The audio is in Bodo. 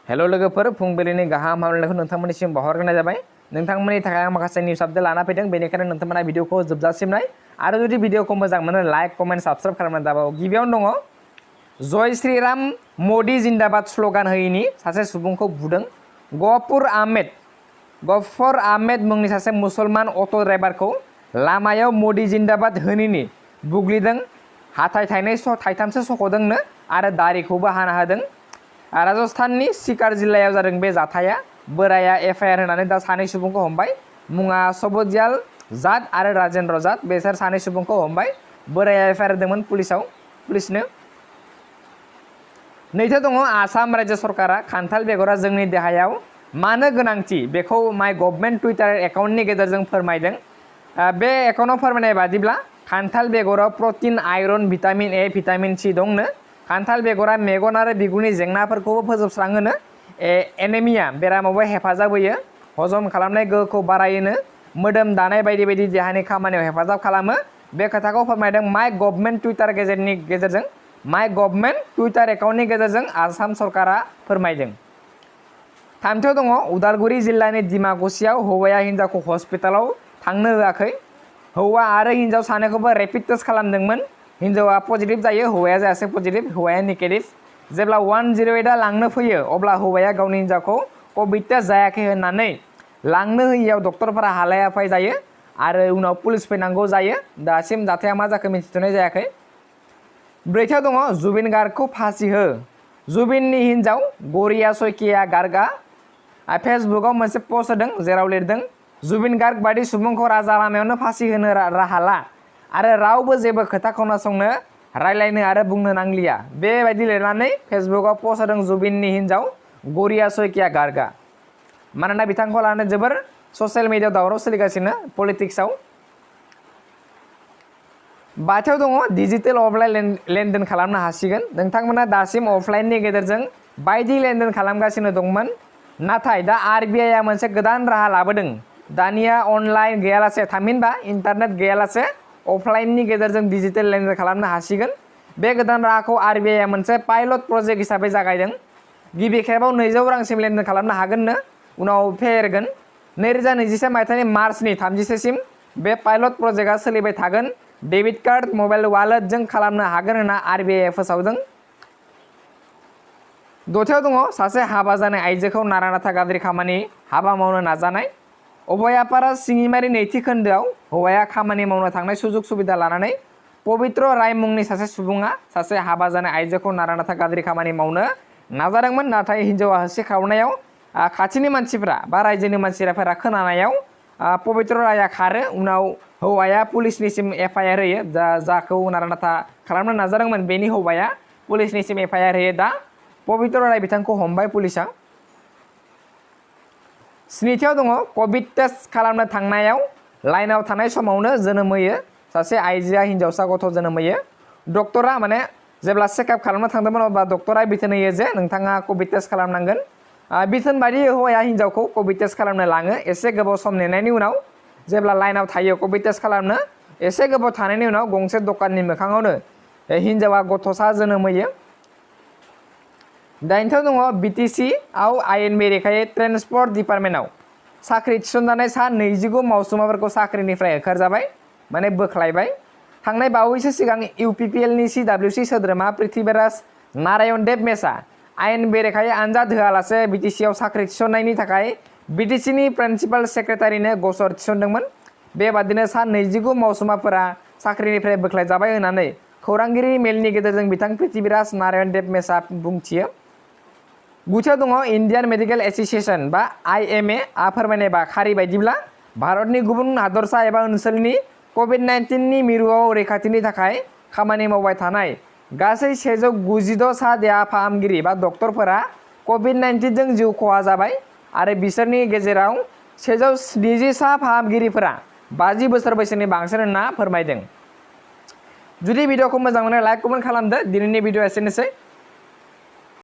हेलो लोगोफोर फुंबिलिनि गाहाम हामलायनायखौ नोंथांमोननिसिम बावहरग्रोनाय जाबाय। नोंथांमोननि थाखाय आं माखासे निउस आपडेट लाना फैदों, बेनिखायनो नोंथांमोना भिडिअखौ जोबजासिम नाय आरो जुदि भिडिअखौ मोजां मोनो लाइक कमेन्ट साबस्क्राइब खालामनानै दाबाव। गिबियावनो दङ जय श्रीराम मोदी जिंदाबाद स्ल'गान होयिनि सासे सुबुंखौ बुदों। गफुर आहमेद मुंनि सासे मुसलमान अट' ड्राइभारखौ लामायाव मोदी जिंदाबाद होनिनि बुग्लिदों। हाथाय थाइथामसो सख'दोंनो आरो दारिखौबो हाना होदों। राजस्थाननि सिकार जिल्लायाव जादों बे जाथाया। बोराया एफआइआर होनानै दा सानै सुबुंखौ हमबाय। मुङा सबदियाल जाट आरो राजेन्द्र जाट, बेसोर सानै सुबुंखौ हमबाय। बोराया एफआइआर होदोंमोन पुलिसनो। नैथो दङ आसाम रायजो सरकारा खान्थाल बेगरा जोंनि देहायाव मानो गोनांथि बेखौ माय गभर्नमेन्ट टुइटार एकाउन्टनि गेजेरजों फोरमायदों। बे एकाउन्टआव फोरमायनाय बादिब्ला खान्थाल बेगराव protein, iron, vitamin A, vitamin C दंनो। खान्थाल बेगरा मेगन आरो बिगुरनि जेंनाफोरखौबो फोजोबस्राङोनो। एनेमिया बेरामावबो हेफाजाब होयो। हजम खालामनाय गोहोखौ बारायोनो। मोदोम दानाय बायदि बायदि देहानि खामानियाव हेफाजाब खालामो। बे खोथाखौ फोरमायदों माय गभर्नमेन्ट टुइटार गेजेरजों माय गभर्नमेन्ट टुइटार एकाउन्टनि गेजेरजों आसाम सरकारा फोरमायदों। थामथियाव दङ उदालगुरि जिल्लानि दिमाकुसियाव हौवाया हिन्जावखौ हस्पिटालाव थांनो होआखै। हौवा आरो हिन्जाव सानैखौबो रेपिड टेस्ट खालामदोंमोन। हिन्जावा पजिटिभ जायो, हौवाया जायासै पजिटिभ, हौवाया नेगेटिभ। जेब्ला 108आ लांनो फैयो अब्ला हौवाया गावनि हिन्जावखौ कभिड टेस्ट जायाखै होननानै लांनो होयियाव डक्टरफोरा हालाय हाफाय जायो आरो उनाव पुलिस फैनांगौ जायो। दासिम जाथाया मा जाखो मिथिथ'नाय जायाखै। ब्रैथियाव दङ जुबिन गार्गखौ फासि हो। जुबिननि हिन्जाव गरिया सयकिया गार्गआ फेसबुकआव मोनसे पस्ट होदों जेराव लिरदों जुबिन गार्ग बायदि सुबुंखौ राजा लामायावनो फासि होनो राहा ला आरो रावबो जेबो खोथा खोनासंनो, रायलायनो आरो बुंनो नांलिया। बेबायदि लिरनानै फेसबुकआव पस्ट होदों जुबिननि हिन्जाव गरिया सयकिया गार्गआ। मानोना बिथांखौ लानानै जोबोर ससियेल मिडियायाव दावराव सोलिगासिनो पलिटिक्सआव। बाथियाव दङ डिजिटेल अफलाइन लेनदेन खालामनो हासिगोन। नोंथांमोना दासिम अफलाइननि गेजेरजों बायदि लेनदेन खालामगासिनो दंमोन, नाथाय दा आरबिआइआ मोनसे गोदान राहा लाबोदों। दानिया अनलाइन गैयालासे थामहिनबा इन्टारनेट गैयालासे अफलाइननि गेजेरजों डिजिटेल लेनदेन खालामनो हासिगोन। बे गोदान राहाखौ आरबिआइआ मोनसे पाइलट प्रजेक्ट हिसाबै जागायदों। गिबि खेबाव 200 रांसिम लेनदेन खालामनो हागोननो, उनाव फेहेरगोन। 2021 मायथाइनि मार्चनि 30सिम बे पाइलट प्रजेक्टआ सोलिबाय थागोन। डेबिट कार्ड, मबाइल वालेटजों खालामनो हागोन होनना आरबिआइआ फोसावदों। दथियाव दङ सासे हाबा जानाय आइजोखौ नारा नाथा गाज्रि खामानि हाबा मावनो नाजानाय। अभयापारा सिङिमारि नैथि खोन्दोआव हौवाया खामानि मावनो थांनाय सुजुग सुबिदा लानानै पबित्र राय मुंनि सासे सुबुङा सासे हाबा जानाय आइजोखौ नारा नाथा गाज्रि खामानि मावनो नाजादोंमोन, नाथाय हिन्जावा होसिख्रावनायाव खाथिनि मानसिफ्रा बा रायजोनि मानसिफोरा खोनानायाव पबित्र राया खारो। उनाव हौवाया पुलिसनिसिम एफआइआर होयो। जाखौ नारा नाथा खालामनो नाजादोंमोन बेनि हौवाया पुलिसनिसिम एफआइआर होयो। दा पबित्र राय बिथांखौ हमबाय पुलिसआ। स्निथियाव दङ कभिड टेस्ट खालामनो थांनायाव लाइनाव थानाय समावनो जोनोम होयो। सासे आइजोआ हिन्जावसा गथ' जोनोम होयो। डक्टरा माने जेब्ला चेकआप खालामनो थांदोंमोन अब्ला डक्टरा बिथोन होयो जे नोंथाङा कभिड टेस्ट खालामनांगोन। बिथोन बायदियै हौवाया हिन्जावखौ कभिड टेस्ट खालामनो लाङो। एसे गोबाव सम नेनायनि उनाव जेब्ला लाइनाव थायो कभिड टेस्ट खालामनो, एसे गोबाव थानायनि उनाव गंसे दखाननि मोखाङावनो हिन्जावा गथ'सा जोनोम होयो। 8थियाव दङ बिटिसिआव आयेन बेरेखायै ट्रेन्सपर्ट डिपार्टमेन्टआव साख्रि थिसनजानाय सा 29 मावसुमाफोरखौ साख्रिनिफ्राय होखारजाबाय, माने बोख्लायबाय। थांनाय बावैसो सिगां इउपिपिएलनि सिडब्लिउसि सोद्रोमा पृथ्वीराज नारायण देब मेसआ आयेन बेरेखायै आनजाद होआलासे बिटिसिआव साख्रि थिसननायनि थाखाय बिटिसिनि प्रिन्सिपाल सेक्रेटारिनो गसर थिसनदोंमोन। बेबादिनो सा 29 मावसुमाफोरा साख्रिनिफ्राय बोख्लायजाबाय होननानै खौरांगिरि मेलनि गेजेरजों बिथां पृथ्वीराज नारायण देब मेसआ बुंथियो। 9थियाव दङ इन्डियान मेडिकेल एस'सिएशन बा आइएमए आ फोरमायनाय खारि बायदिब्ला भारतनि गुबुन हादरसा एबा ओनसोलनि कभिड-19नि मिरुआव रैखाथिनि थाखाय खामानि मावबाय थानाय गासै 196 सा देहा फाहामगिरि बा डक्टरफोरा कभिड-19 जों जिउ खहा जाबाय आरो बिसोरनि गेजेराव 170 सा फाहामगिरिफोरा 50 बोसोर बैसोनि बांसिन होनना फोरमायदों। जुदि भिडिअखौ मोजां मोनो लाइक कमेन्ट खालामदो। दिनैनि भिडिअ एसेनोसै।